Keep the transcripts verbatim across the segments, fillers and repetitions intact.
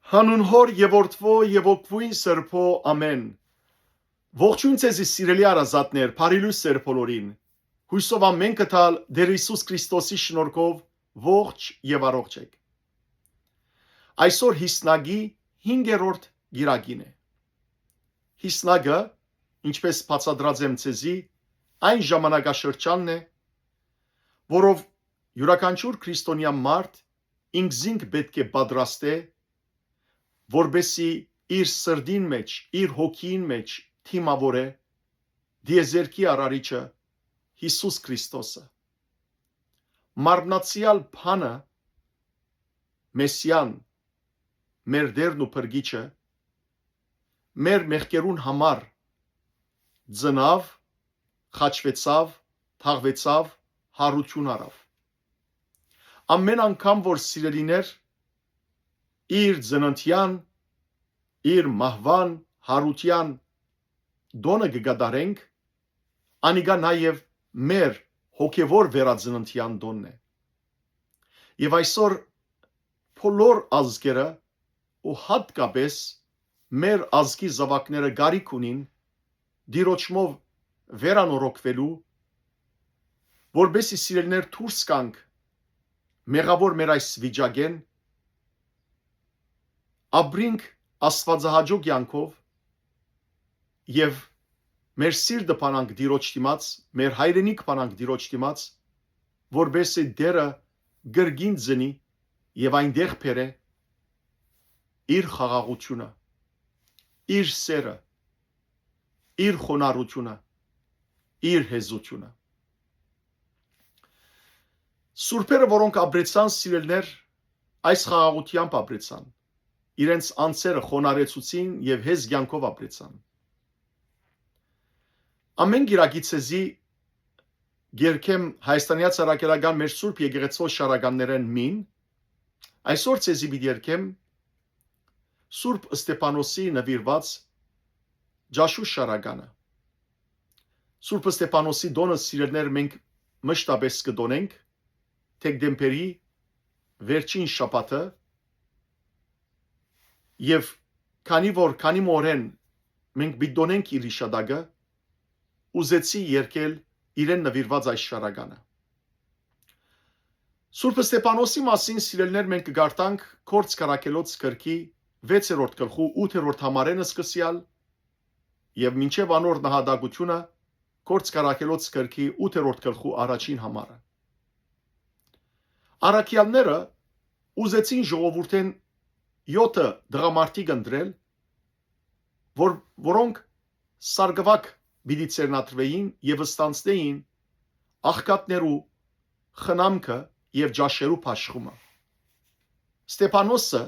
Հանուն Հօր եւ Որդւոյ եւ Հոգւոյն Սրբոյ, ամէն։ Ողջոյն ձեզի, սիրելի հարազատներ, բարի լոյս ձեր բոլորին։ Յոյսով ամէնքը տալ Տէր Յիսուս Քրիստոսի շնորհքով ողջ եւ առողջ էք։ Այսօր Յիսնակի հինգերորդ կիրակին է։ Յիսնակը, ինչպես բացատրած եմ ձեզի, այն ժամանակաշրջանն է, որով իւրաքանչիւր քրիստոնեայ մարդ ինքզինք պէտք է պատրաստէ, որպէսզի իր սրտին մէջ, իր հոգիին մէջ դիմաւոր է տիեզերքի Արարիչը, Յիսուս Քրիստոսը։ Մարմնացեալ բանը, Մեսիան, մեր Տէրն ու Փրկիչը, մեր մեղքերուն համար ծնաւ, խաչուեցաւ, թաղուեցաւ, յարութիւն առաւ։ Ամէն անգամ որ, սիրելիներ, իր ծննդեան, իր մահուան, յարութեան տօնը կը կատարենք, անիկա նաեւ մեր հոգեւոր վերածննդեան տօնն է։ Եւ այսօր բոլոր ազգերը ու յատկապէս մեր ազգի զաւակները կարիք ունին Տիրոջմով վերանորոգուելու, որպէսզի, սիրելիներ, դուրս գանք մեղաւոր մեր այս վիճակէն, ապրինք աստուածահաճոյ կեանքով եւ մեր սիրտը բանանք Տիրոջ դիմաց, մեր հայրենիք բանանք Տիրոջ դիմաց, որպէսզի Տէրը կրկին ծնի եւ այնտեղ բերէ իր խաղաղութիւնը, իր սէրը, իր խոնարհութիւնը, իր հեզութիւնը։ Սուրբերը, որոնք ապրեցան, սիրելիներ, այս խաղաղութեամբ ապրեցան, իրենց անձերը խոնարհեցուցին եւ հեզ կեանքով ապրեցան։ Ամէն կիրակի ձեզի կ'երգեմ Հայաստանեայ Ծառայական մեր Սուրբ Եկեղեցւոյ շարականներէն մին, այսօր ձեզի պիտի երգեմ Սուրբ Ստեփանոսի նուիրուած ճաշու շարականը։ Սուրբ Ստեփանոսի տօնը, սիրելիներ, մենք մշտապէս կը տօնենք դեկտեմբերի վերջին շաբաթը, եւ քանի որ քանի մը օրէն մենք պիտի տօնենք իր յիշատակը, ուզեցի երգել իրեն նուիրուած այս շարականը։ Սուրբ Ստեփանոսի մասին, սիրելիներ, մենք կը կարդանք Գործք առաքելոց գրքի վեցերորդ գլխու ութերորդ համարէն սկսեալ եւ մինչեւ անոր նահատակութիւնը, Գործք առաքելոց գրքի ութերորդ գլխու առաջին համարը։ Առաքեալները ուզեցին ժողովուրդէն եօթը տղամարդիկ ընտրել, որ, որոնք սարկուակ պիտի ձեռնադրուէին եւ ստանձնէին աղքատներու խնամքը եւ ճաշերու բաշխումը։ Ստեփանոսը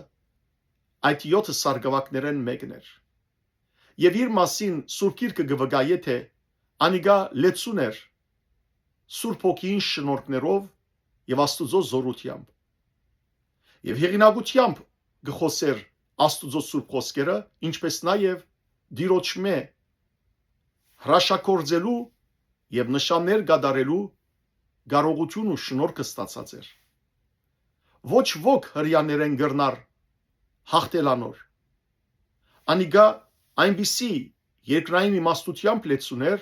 այդ եօթը սարկուակներէն մէկն էր։ Եւ իր մասին Սուրբ Գիրքը կը վկայէ, թէ անիկա լեցուն էր Սուրբ Հոգիին շնորհքներով եւ Աստուծոյ զօրութեամբ։ Եւ հեղինակութեամբ կը խօսէր Աստուծոյ սուրբ խօսքերը, ինչպէս նաեւ Տիրոջմէ հրաշագործելու եւ նշաններ կատարելու կարողութիւն ու շնորհքը ստացած էր։ Ոչ ոք Հրեաներէն կրնար յաղթել անոր։ Անիկա այնպիսի երկրային իմաստութեամբ լեցուն էր,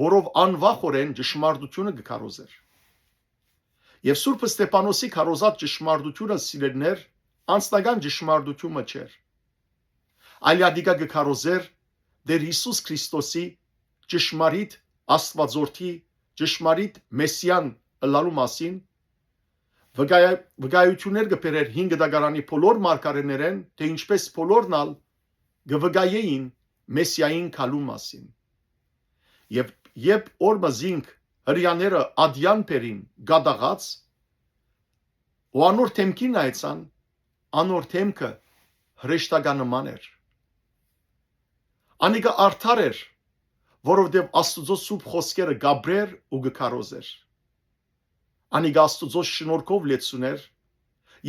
որով անվախօրէն ճշմարտութիւնը կը քարոզէր։ Եւ Սուրբ Ստեփանոսի քարոզած ճշմարտութիւնը, սիրելիներ, անձնական ճշմարտութիւնը չէր, այլ ատիկա կը քարոզէր Տէր Յիսուս Քրիստոսի ճշմարիտ Աստուածորդի, ճշմարիտ Մեսիան ըլլալու մասին, վկայ-, վկայութիւններ կը բերէր հին կտակարանի բոլոր մարգարէներէն, թէ ինչպես բոլորն ալ կը վկայէին Մեսիային գալու մասին։ Եւ երբ օրը զինք Հրեաները ատեան բերին կատաղած ու անոր դէմքին նայեցան, անոր դէմքը հրեշտակա նման էր։ Անիկա արդար էր, որովհետեւ Աստուծոյ սուրբ խօսքերը կ'ապրէր ու կը քարոզէր։ Անիկա Աստուծոյ շնորհքով լեցուն էր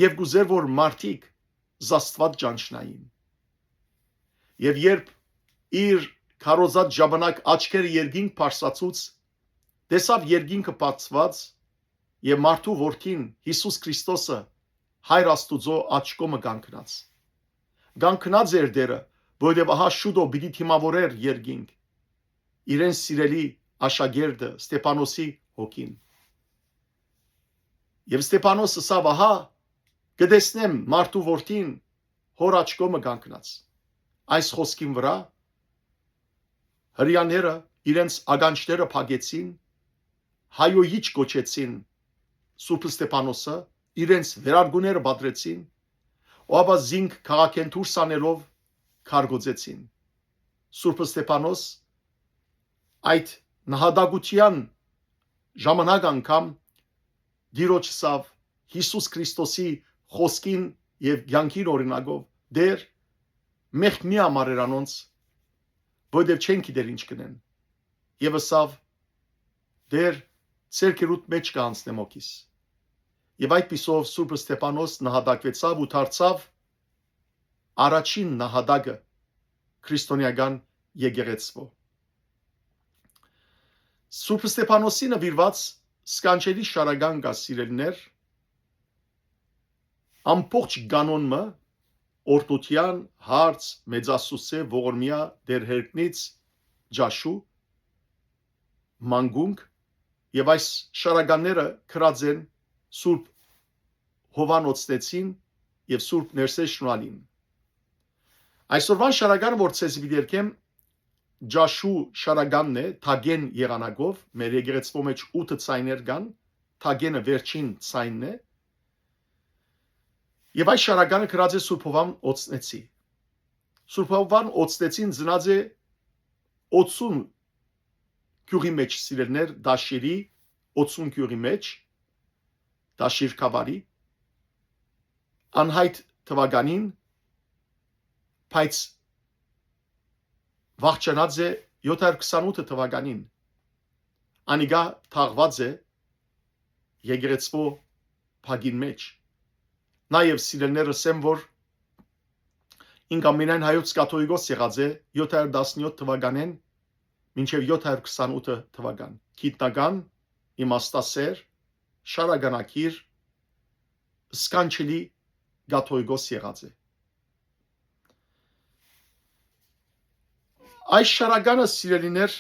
եւ կ'ուզէր, որ մարդիկ զաստուած ճանչնային։ Եւ երբ իր քարոզած ժամանակ աչքերը երկինք բարձրացուց, տեսաւ երկինքը բացուած եւ մարդու որդին, Յիսուս Քրիստոսը, Հայր Աստուծոյ աջ կողմը կանգնած։ կանգնած էր Տէրը, որովհետեւ ահա շուտով պիտի դիմաւորէր երկինք իրեն սիրելի աշակերտը Ստեփանոսի հոգին։ Եւ Ստեփանոս ըսաւ. «Ահա, կը տեսնեմ մարդու որդին հոր աջ կողմը կանգնած»։ Այս խօսքին վրայ հրեաները իրենց ականջները փակեցին, հայոյիչ կոչեցին Սուրբ Ստեփանոսը, իրենց վերարկուները պատռեցին, ու ապա զինք քաղաքէն դուրս անելով քարկոծեցին։ Սուրբ Ստեփանոս այդ նահատակութեան ժամանակ անգամ Տիրոջ ըսաւ Յիսուս Քրիստոսի խօսքին եւ կեանքին օրինակով. «Տէր, մեղք մի համար էր անոնց, որովհետեւ չեն գիտեր ինչ կ'ընեն»։ Եւ ըսաւ. «Տէր, ձեռքերուդ մէջ կը յանձնեմ հոգիս»։ Եւ այդպիսով Սուրբ Ստեփանոս նահատակուեցաւ ու դարձաւ առաջին նահատակը քրիստոնեական եկեղեցւոյ։ Սուրբ Ստեփանոսի նուիրուած սքանչելի շարական կայ, սիրելիներ, ամբողջ կանոն մը, օրհնութեան, հարց, մեծասուսե, ողորմեայ, դերհերկնից, ճաշու, մանկունք, եւ այս շարականները գրած են Սուրբ Յովհան Օծնեցին եւ Սուրբ Ներսէ Շնուալին։ Այսօրվան շարականը, որ ձեզի պիտի երգեմ, ճաշու շարականն է, թագեն եղանակով, մեր եկեղեցւոյ մէջ ութը ձայներ կան, թագենը վերջին ձայնն է, եւ այս շարականը գրած է Սուրբ Յովհան Օծնեցի։ Սուրբ Յովհան Օծնեցին ծնած է Օծուն գիւղի մէջ, սիրելիներ, Դաշիրի Օծուն գիւղի մէջ, Դաշիր գաւառի, անյայտ թուականին, բայց վախճանած է յոթ հարյուր քսանութ թուականին։ Անիկա թաղուած է եկեղեցւոյ բակին մէջ։ Նաեւ, սիրելիներ, ըսեմ, որ ինք ամենայն հայոց կաթողիկոս եղած է յոթ հարյուր տասնյոթ թուականէն մինչեւ յոթ հարյուր քսանութ թուական։ Գիտնական, իմաստասէր, շարականագիր, սքանչելի կաթողիկոս եղած է։ Այս շարականը, սիրելիներ,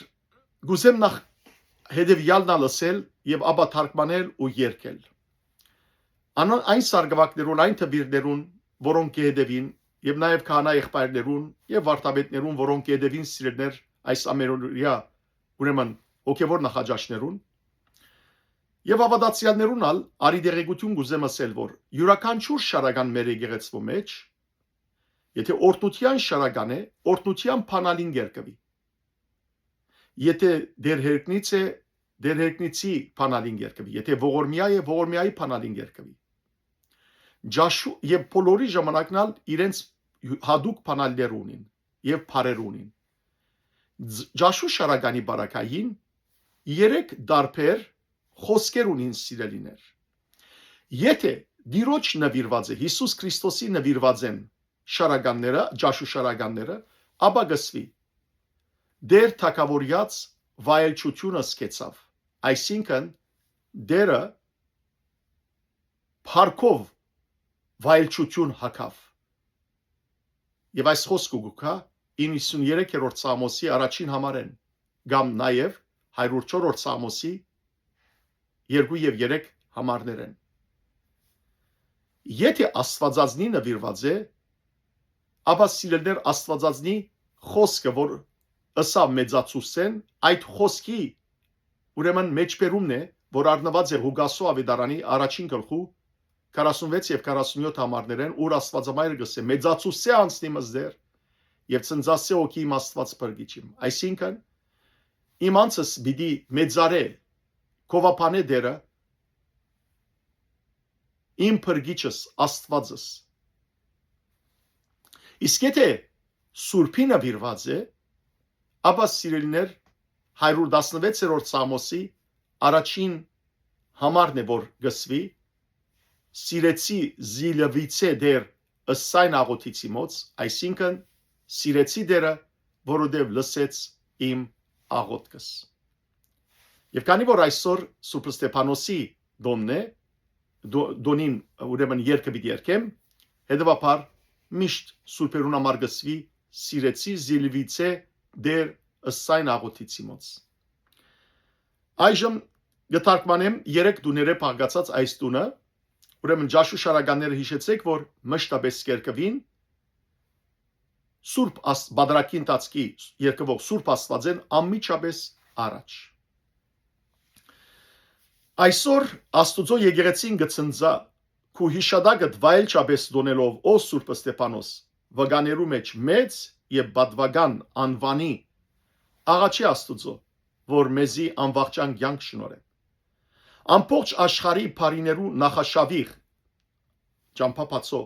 կ'ուզեմ նախ հետեւեալն ալ ըսել եւ ապա թարգմանել ու երգել։ Անոն այն սարկուակներուն, այն դպիրներուն, որոնք կը հետեւին, եւ նաեւ քահանայ եղբայրներուն եւ վարդապետներուն, որոնք կը հետեւին, սիրելիներ, այս ամերօրեայ, ուրեմն, հոգեւոր նախաճաշներուն, եւ հաւատացեալներուն ալ արի տեղեկութիւն կ'ուզեմ ըսել, որ իւրաքանչիւր շարական մեր եկեղեցւոյ մէջ, եթէ օրհնութեան շարական է, օրհնութեան բանալին կ'երկուի։ Եթէ դերհերկնից է, դերհերկնիցի բանալին կ'երկուի։ Եթէ ողորմեայ է, ողորմեայի բանալին կ'երկուի։ Ճաշու, եւ բոլորի ժամանակն ալ իրենց յ-, յատուկ բանալիներ ունին եւ բառեր ունին։ Ձ-, ճաշու շարականի բարակային երեք տարբեր խօսքեր ունին, սիրելիներ։ Եթէ Տիրոջ նուիրուած է, Յիսուս Քրիստոսի նուիրուած են շարականները, ճաշու շարականները, ապա կ'ըսուի. «Տէր թագաւորեաց վայելչութիւնը սկեցաւ», այսինքն՝ Տէրը փառքով վայելչութիւն հագաւ։ Եւ այս խօսքը կու գայ իննսուններեք սաղմոսի առաջին համարէն, կամ նաեւ հարիւր չորրորդ սաղմոսի երկու եւ երեք համարներէն։ Եթէ Աստուածածնի նուիրուած է, ապա, սիրելիներ, Աստուածածնի խօսքը, որ ըսաւ մեծացուցեն, այդ խօսքի, ուրեմն, մեջբերումն է, որ առնուած է Ղուկասու աւետարանի առաջին գլխու քառասունվեց եւ քառասունյոթ համարներէն, ուր Աստուածամայրը կ'ըսէ. «Մեծացուցե անցնի մզդեր եւ ծնծասե հոգի իմ Աստուած փրկիչ իմ»։ Այսինքն, իմ անձս պիտի մեծարէ, գովաբանէ Տէրը, իմ փրկիչս, Աստուածս։ Իսկ եթէ Սուրբի նուիրուած է, ապա, սիրելիներ, հարիւր տասնվեցերորդ սաղմոսի առաջին համարն է, որ կ'ըսուի. «Սիրեցի զիլվիցե Տէր ըսայն աղոթիցի մոց», այսինքն՝ «Սիրեցի Տէրը, որովհետեւ լսեց իմ աղոթքս»։ Եւ քանի որ այսօր Սուրբ Ստեփանոսի տօնն է, տօ-, տօնին, ուրեմն, երգը պիտի երգեմ, հետեւաբար միշտ սուրբերուն համար կ'ըսուի. «Սիրեցի զիլուիցէ Տէր, ըսցայն աղօթիցի մոց»։ Այժմ կը թարգմանեմ երեք տուներէ բաղկացած այս տունը, ուրեմն ճաշու շարականները յիշեցէք, որ մշտապէս կերկուին Սուրբ Աս-, Պատարագի ընթացքի երկուող Սուրբ Աստուածէն անմիջապէս առաջ։ Այսօր Աստուծոյ եկեղեցին կը ցնծայ քու յիշատակդ վայելչապէս տոնելով, ով Սուրբ Ստեփանոս, վկաներու մէջ մեծ եւ պատուական անուանի, աղաչէ Աստուծոյ, որ մեզի անվախճան կեանք շնորհէ։ Ամբողջ աշխարհի բարիներու նախաշաւիղ, ճամբայ բացող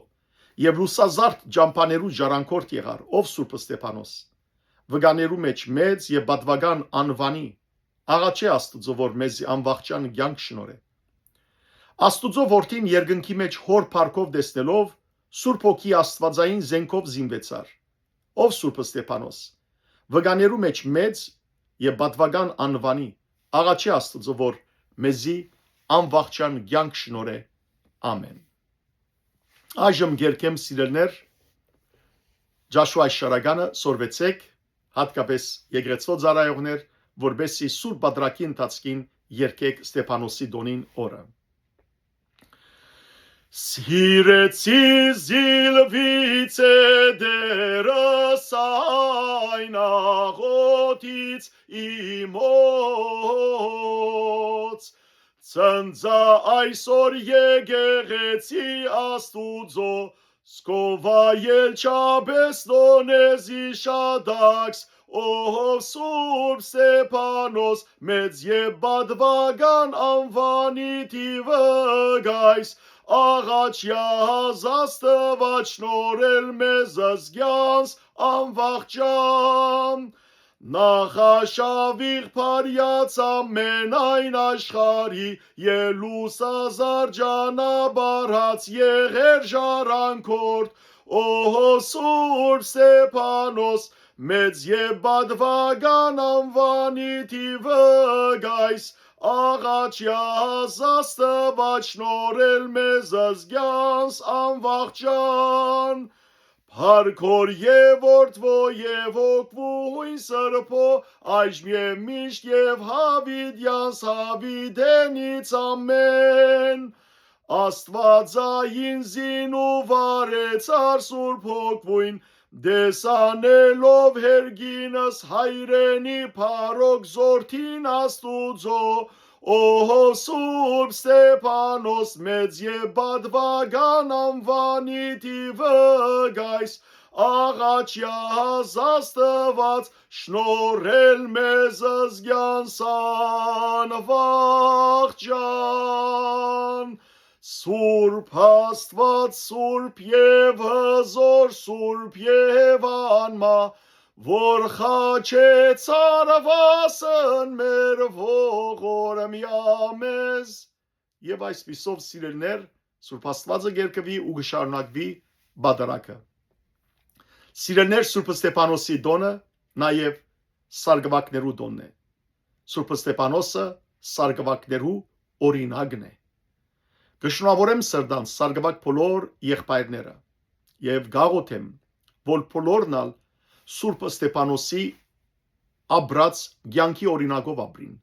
եւ լուսազարդ ճամբաներու ժառանգորդ եղար, ով Սուրբ Ստեփանոս, վկաներու մէջ մեծ եւ պատուական անուանի, աղաչէ Աստուծոյ, որ մեզի անվախճան կեանք շնորհէ։ Աստուծոյ որդին երկնքի մէջ հօր փառքով տեսնելով, Սուրբ Հոգի Աստուածային զէնքով զինուեցար, ով Սուրբ Ստեփանոս, վկաներու մէջ մեծ եւ պատուական անուանի, աղաչէ Աստուծոյ, որ մեզի անվախճան կեանք շնորհէ։ Ամէն։ Այժմ կերկեմ, սիրելիներ, ճաշու այս շարականը սորվեցէք, յատկապէս եկեղեցւոյ ծառայողներ, որպէս զի Սուրբ Պատարագի ընթացքին երգէք Ստեփանոսի տօնին օրը։ Սիրեցի զիլուիցէ Տէրս, այն աղօթից իմոց, ցնծայ այսօր եկեղեցի Աստուծոյ, զգովայ ելչապէս տօնես յիշատակս, ով Սուրբ Ստեփանոս, մեծ եւ պատուական անուանի դիւը գայս, աղաչեաս Աստուած շնորհել մեզ զգեանս անվախճան։ Նախաշաւիղ փարեաց ամէն այն աշխարհի, եւ լուսազար ճանապարհած եղեր ժառանգորդ, ով Սուրբ Ստեփանոս, մեծ եւ պատուական անուանի դիւը գայս, աղաչեաս Աստուած շնորհել մեզ զգեանս անվախճան։ Փառքոր եւ որդւոյ եւ հոգւոյն սրբոյ, այժմ եւ միշտ եւ յաւիտեանս յաւիտենից ամէն։ Աստուածային զինու վառեցար Սուրբ Հոգւոյն, տեսանելով հերկինս հայրենի փառող զորդին Աստուծոյ, ով Սուրբ Ստեփանոս, մեծ եւ պատուական անուանի դիւը գայս, աղաչեաս Աստուած շնորհել մեզ զգեանս անվախճան։ Սուրբ Աստուած, սուրբ եւ հզօր, սուրբ եւ անմահ, որ խաչեց արուասն մեր ողորմեա մեզ։ Եւ այսպիսով, սիրելիներ, Սուրբ Աստուածը կերկուի ու կը շարունակուի պատարագը։ Սիրելիներ, Սուրբ Ստեփանոսի տօնը նաեւ սարկուակներու տօնն է։ Սուրբ Ստեփանոսը սարկուակներու օրինակն է։ Կը շնորհավորեմ սրտանց սարկուակ բոլոր եղբայրները եւ կ'աղօթեմ, որ բոլորն ալ Սուրբ Ստեփանոսի ապրած կեանքի օրինակով ապրին,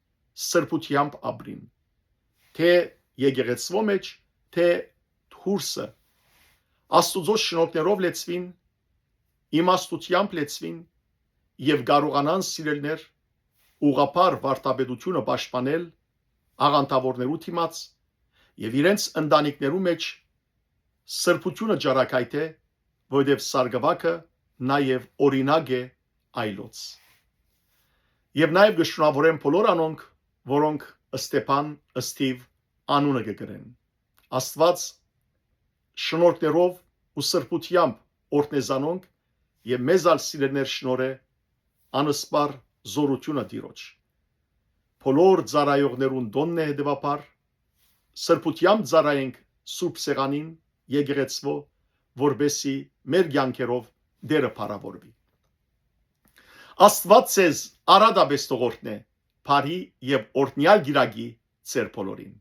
սրբութեամբ ապրին, թէ եկեղեցւոյ մէջ, թէ դուրսը, Աստուծոյ շնորհքներով լեցուին, իմաստութեամբ լեցուին եւ կարողանան, սիրելիներ, ուղղափառ վարդապետութիւնը պաշտպանել աղանդաւորներու դիմաց եւ իրենց ընտանիքներու մէջ սրբութիւնը ճառագայթէ, որովհետեւ սարկուակը նաեւ օրինակ է այլոց։ Եւ նաեւ կը շնորհավորեմ բոլոր անոնք, որոնք Ստեփան, Սթիվ անունը կը կրեն։ Աստուած շնորհքներով ու սրբութեամբ օրհնե զանոնք եւ մեզ ալ, սիրելիներ, շնորհէ անսպառ զօրութիւնը Տիրոջ։ Բոլոր ծառայողներուն տօնն է, հետեւաբար սրբութեամբ ծառայենք Սուրբ Սեղանին, եկեղեցւոյ, որպէս զի մեր կեանքերով Տէրը փառաւորուի։ Աստուած ձեզ արատապէս թող օրհնէ, բարի եւ օրհնեալ կիրակի ձեր բոլորին։